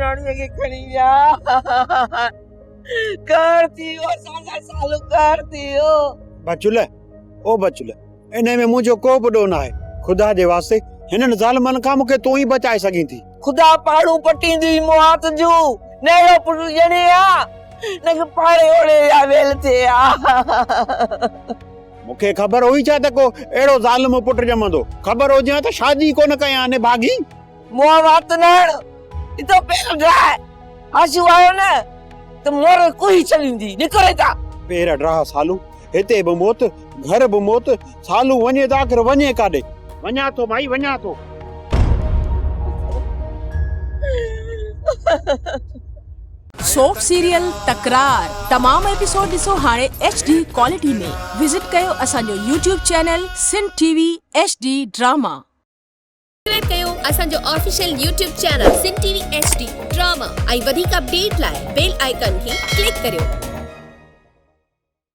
نياڻيء کي کڻي ويا. قهر ٿي ويو اسان سان سالو قهر ٿي ويو. بچل او بچل انهي ۾ منهنجو ڪو به ڏوهه ناهي. خدا جي واسطي هنن ظالمن کان مون کي تون ئي بچائي سگهين ٿي. خدا پاڙون پٽيندي موهات جون، نه اهڙو پٽ ڄڻي ها، نه ڪي پاڙي اوڙي جا ويل ٿئي ها. مون کي خبر هئي ڇا ته ڪو اهڙو ظالم پٽ ڄمندو. خبر هجي ها ته شادي ئي ڪونه ڪيان ها نڀاڳي. منهن وات نه هڻ، اتو پير ڊاهه. هاشو آيو نه ته مور ڪوهي ڇڏيندي، نڪر هتان. پير ڊاهه سالو، هتي به موت، گهر به موت، سالو وڃي ته آخر وڃي ڪاڏي؟ وڃان ٿو مائي، وڃان ٿو. سوپ سيريل تڪرار تمام ايپيسوڊ ڏسو هاڻي ايڇ ڊي ڪوالٽي ۾ وزٽ ڪيو اسان جو YouTube channel Sindh T V H D drama. Subscribe ڪيو اسان جو official YouTube channel Sindh T V H D drama ۽ وڌيڪ اپڊيٽ لاء بيل آئيڪان کي ڪلڪ ڪريو.